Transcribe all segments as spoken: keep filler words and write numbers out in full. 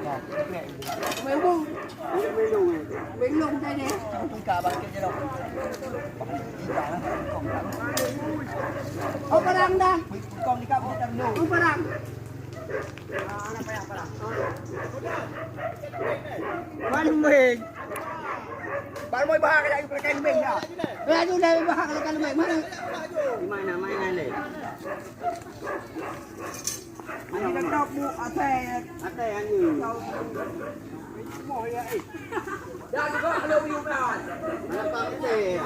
Oh, parang dah. Oh, parang. Ban Lumbeng. Ban Lumbeng bahak kat Lumbeng ya. Eh, tu dah bahak kat Lumbeng. Mana? Di mana? Mana ni? Ini tetap bu asai. Asai anu. Dah juga kalau bukan. Mana Pak Putih?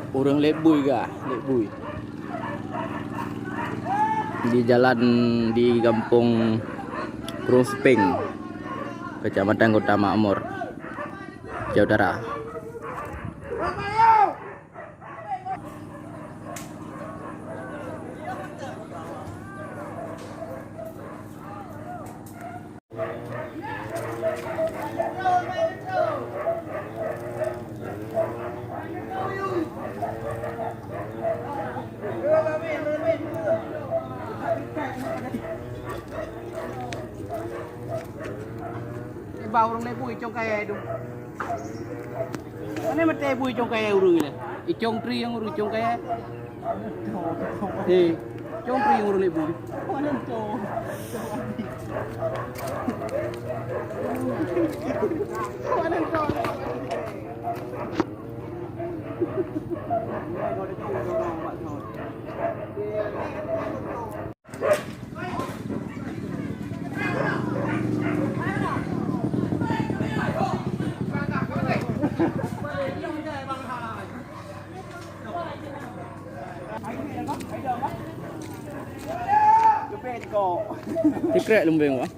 Ureuëng Lhek Bui kah? Lhek Bui. Di jalan di Gampông Krông Sepeng, Kecamatan Kota Makmur, Aceh Utara. Iba ureuëng Lhek Bui cong kayèe tu. Mana mata ibu cong kayèe ureuëng ni? Icong tri yang ureuëng cong kayèe. Eh, cong tri yang ureuëng ibu. Sikrek Lumbeng, Bang.